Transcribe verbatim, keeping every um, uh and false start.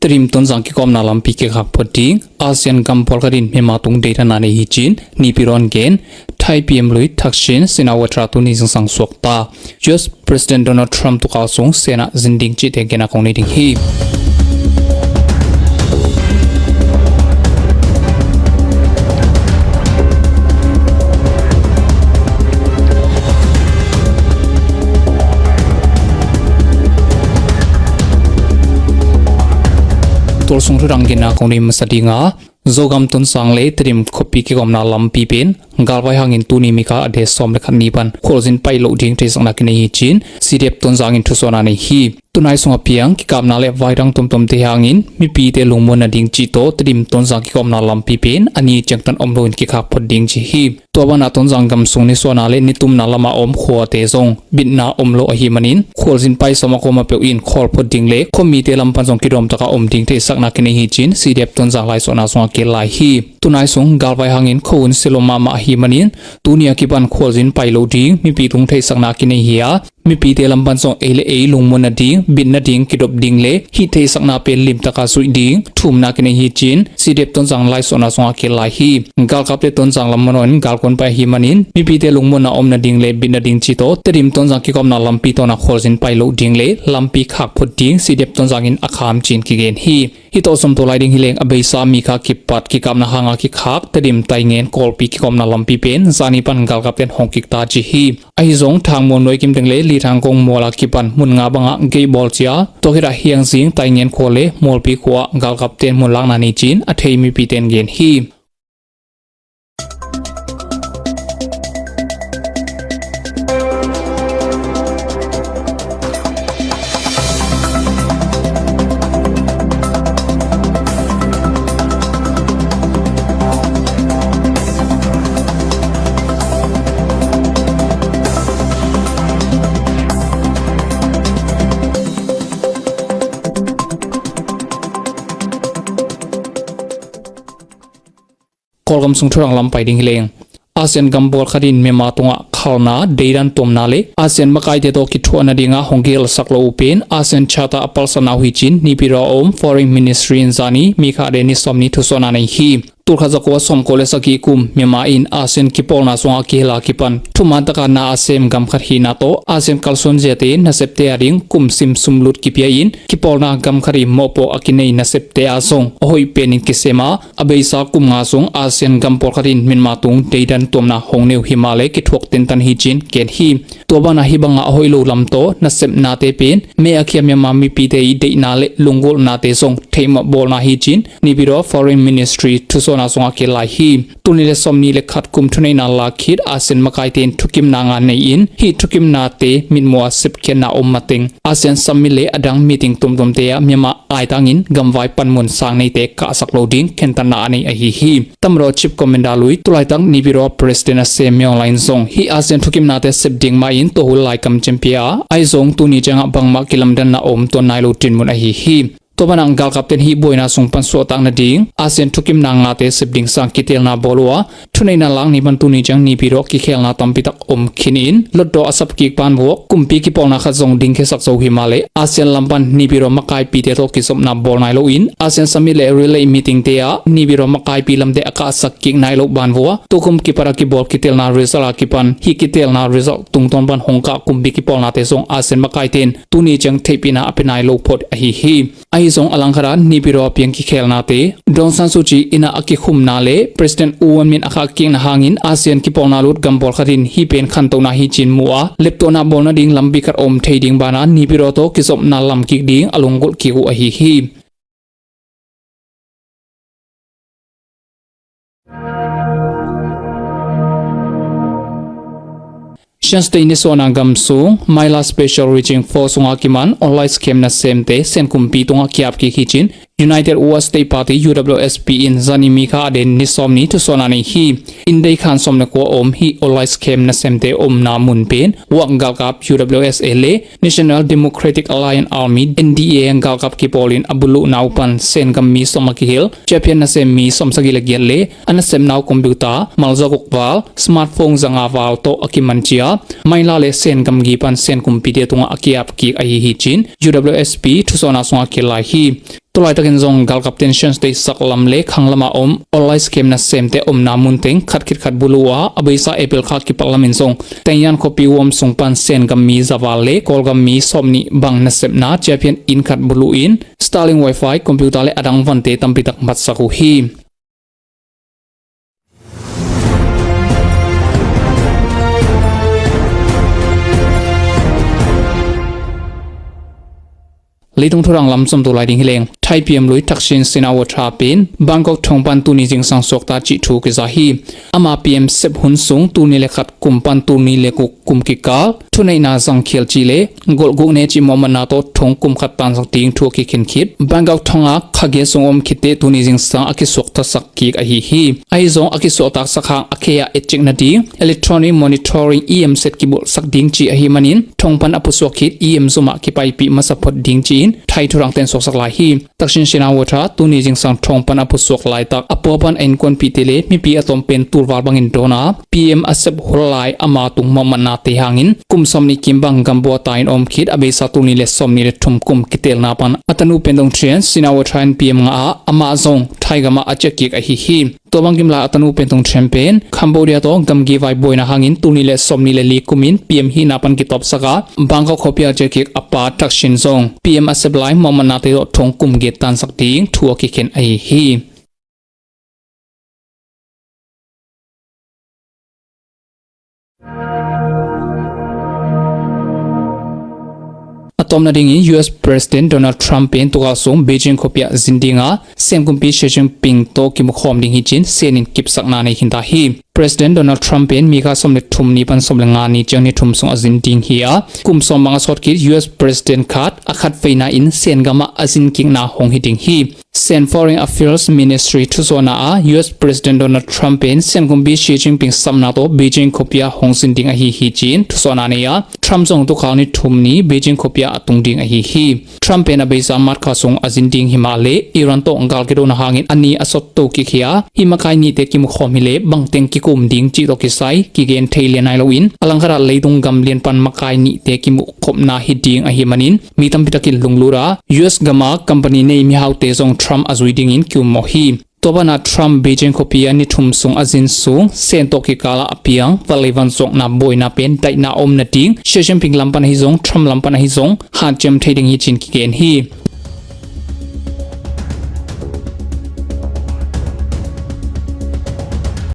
Tedim Tonzang kikawmna lampi kikhak phot ding, ASEAN gam pawlkhat in Myanmar tung deihdanna nei hi ci-in Naypyidaw in gen. Thai P M lui Thaksin Shinawatra tuni zingsang suakta. U S President Donald Trump tukal sung Senate zin ding cihte genna kong nei ding hi. Tualsung thudang genna kong nei masa ding a, Zogam Tonzang le Tedim khuapi kikawmna lampi pen galvai hangin tuni May kha a date sawm le khat ni pan khualzin pai loh ding theihsakna kinei hi ci-in C D F Tonzang in thusuahna nei hi. Tunai sung a piang kikapna le vaidang tuamtuamte hangin mipite lungmuanna ding cih tawh Tedim Tonzang kikawmna lampi pen a ni ciangtan om loin kikhak phot ding ci hi. Tua banah Tonzang gam sung nisuahna le nitumna lama om khuate zong bitna om lo ahih manin khualzin pai sawm a kawm a peuh in khawl phot ding le khuamite lam pan zong kidawm taka om ding theihsakna kinei hi ci-in C D F Tonzang laisuahna sungah kihel lai hi. Tunai sung galvai hangin khuahun sia lo mahmah ahih manin tuni a kipan khualzin pai loh ding mipi tung theihsakna kinei hi a, mipite lam pan zong ei le ei lungmuanna ding, bitna ding, kidop ding le hih theihsakna pen limtaka zuih ding thumna kinei hi ci-in C D F Tonzang laisuahna sungah kihel lai hi. Galkapte Tonzang lam manaw in galkuan pai ahih manin mipite lungmuanna omna ding le bitna ding cih tawh Tedim Tonzang kikawmna lampi tawna khualzin pai loh ding le lampi khak phot ding C D F Tonzang in a kham ci-in kigen hi. Hih tawh sawmtawh lai ding hi leng a beisa May kha kipat kikapna hanga kikhak Tedim Taingen Kawlpi kikawmna lampi pen zani pan galkapten hong kik ta ci hi. Ahi zong Thangmual nuai kim teng le Lithangkong mual a kipan mun nga bangah gate bawl cia, tua khitah hiangzing Taingen khua le Mualpi khua galkapten mun lakna nei ci-in a thei mipite in gen hi. Kawlgam sung thudang lam pai ding hi leng. ASEAN gam pawlkhat in Myanmar tungah khalna, deidan tuamna le ASEAN makaite tawh kithuah nadinga hong kihelsak lo uh pen ASEAN Charter a palsatna uh hi ci-in Naypyidaw a om Foreign Ministry in zani May kha a date ni sawm ni thusuahna nei hi. Tulkhat zakua sawmkua le sagih kum Myanmar in ASEAN kipawlna sungah kihel a kipan thuman taka na a sem gam khat hihna tawh ASEAN kalsuan ziate nasepte ading kum sim sumlut kipia in kipawlna gam khat ih mawhpuak a kinei nasepte ah zong a hoih penin kisem a, a beisa kum nga sung ASEAN gam pawlkhat in Myanmar tung deidan tuamna hong nei uh hi mah le kithuak tentan hi ci-in gen hi. Tua banah hih bangah a hoih lo lam tawh nasepnate pen mei a khia Myanmar mipite ih deihna le lunggulhnate zong theihmawh bawlna hi ci-in Naypyidaw Foreign Ministry thusuahna sungah kihel lai hi. Tul nih le sawmnih le khat kum thuneihna lak khit ASEAN makaite in thukimna nga nei in hih thukimnate mitmuh a sepkhiatna om mateng ASEAN Summit le a dang meeting tuamtuamte ah Myanmar aitangin gamvai panmun sang neite kahsak lo ding khentatna a nei ahi hi. Tamadaw Chief Commander lui tulaitak Naypyidaw President a sem Min Aung Hlaing in zong hih ASEAN thukimnate sep ding mahin tua hun lai kamciam pia a, ahi zong tuni ciangah bangmah kilamdanna om tuan nai lo dinmun ahi hi. Tua banah galkapten hih buaina sung pan suahtak nading ASEAN thukimna ngate sep ding sang kiteelna bawl uh a, thuneihna lak ni pan tuni ciang Naypyidaw kikhelna tampitak om khin in lotdaw a sap kik pan vuah kumpi kipawlna khat zong dingkhiasak zo hi mah le ASEAN lam pan Naypyidaw makaipite tawh kizopna bawl nai lo in ASEAN Summit le Relay Meeting te ah Naypyidaw makaipi lamte a kahsak kik nai lo ban vuah tukum kipat a kibawl kiteelna result a kipan hih kiteelna result tungtawn pan hong kah kumpi kipawlnate zong ASEAN makaite in tuni ciang theihpihna a pia nai lo phot ahi hi. Ahi zong a langkhat ah Naypyidaw a piang kikhelnate Daw Aung San Suu Kyi inn ah a kikhumna le President U Win Myint a khahkikna hangin ASEAN kipawlna lut gam pawlkhat in hih pen khantohna hi ci-in mu a, leptawhna bawl nading lampi khat om thei ding banah Naypyidaw tawh kizopna lam kik ding a lunggulh kik uh ahi hi. Shan State nisuahna gam sung Myla Special Region four sungah kiman online scam nasemte Sen kumpi tungah kiap kik hi ci-in United Wa State Party, U W S P, in zani May kha a den ni sawm ni thusuahna nei hi. Inn dei khan sawm le kua om hih online scam nasemte omna mun pen Wa galkap, U W S A, le National Democratic Alliance Army, N D A, galkap kipawl in a buluhna uh pan Sen gam mi sawm a kihel ciahphiat nasem mi sawmsagih le giat le a nasepna uh computer malzaguk val, smartphone zanga val tawh a kiman ci a, Myla le Sen gamgi pan Sen kumpite tungah a kiap kik ahi hi ci-in U W S P thusuahna sungah kihel lai hi. Tulaitakin zong galkap tensions teisak lam le khanglam a om online scam nasemte omna munteng khat khit khat bulu a, a beisa April kha kipat lamin zong Taiwan khuapi uam sung pan Sen gam mi zaval le Kawlgam mi sawmnih bang nasepna ciapian inn khat bulu in Starlink wifi, computer le adang vante tampitak matsak uh hi. Leitung thudang lam somtu lai ding hi leng, Thai P M lui Thaksin Shinawatra pen Bangkok thong pan tuni zingsang suakta cih thu kiza hi. Ama P M sep hun sung tuni le khat kum pan tuni le guk kum kikal thuneihna zangkhial cih le golhguk ne cih mawhmatna tawh thong kum khat tansak ding thu a kikhen khit Bangkok thong a khagia sung om khitte tuni zingsang a kisuaktasak kik ahi hi. Ahi zong a kisuahtaksak hang a khe ah etcek nading electronic monitoring E M set kibulhsak ding cih ahi manin thong pan a pusuak khit E M zumah kipaipih masa phot ding ci-in Thai thudangten suaksak lai hi. Thaksin Shinawatra tuni zingsang thong pan a pusuak laitak a pua pan a innkuanpihte le mipi a tawm pen tulval bangin dawn a, P M a sep hol lai ama tung mawhmatnate hangin kum sawmnih kim bang gambua ta in a om khit a beisa tulnih le sawmnih le thum kum kitelna pan a tanu pen dong thian Shinawatra in P M ngah a, amah zong Thai gamah a ciahkik ahi hi. Tua bang kim lai a tanu pen tungthian pen Cambodia tawh gamgi vai buaina hangin tulnih le sawmnih le li kumin P M hihna pan kitawpsak a, Bangkok khuapi a ciahkik a pa Thaksin zong P M a sep lai mawhmatnate tawh thong kum giat tansak ding thu a kikhen ahi hi. A tawpna dingin U S President Donald Trump pen tukal sung Beijing khuapi ah zin ding a, Sen kumpi Xi Jinping tawh kimukhawm ding hi ci-in Sen in kipsakna nei khinta hi. President Donald Trump pen May kha sawm le thum ni pan sawm le nga ni ciang ni thum sung a zin ding hi a, kum sawm bang a sawt khit U S President khat a khat veina in Sen gamah a zin kikna hong hi ding hi. Sen Foreign Affairs Ministry thusuahna ah U S President Donald Trump pen Sen kumpi Xi Jinping sapna tawh Beijing khuapi ah hong zin ding ahi hi ci-in thusuahna nei a, Trump zong tukal ni thum ni Beijing khuapi ah a tung ding ahi hi. Trump pen a beisa March kha sung a zin ding hi mah le Iran tawh gal kidona hangin a ni a sawt to kik hi a, hih makai nihte kimukhawm hi le bangteng kikum ding cih tawh kisai kigen thei lian nai loin a langkhat ah leitung gam lian pan makai nihte kimukhopna hi ding ahi manin mi tampi takin lunglut a, U S gam a company nei mihaute zong Trump a zui dingin kiummawh hi. Tua banah Trump Beijing khuapi ah ni thum sung a zin sung Sen tawh kikal ah a piang vanlei vanzuakna buaina pen daihna a om nading Xi Jinping lam pan ahi zong Trump lam pan ahi zong hanciam thei ding hi ci-in kigen hi.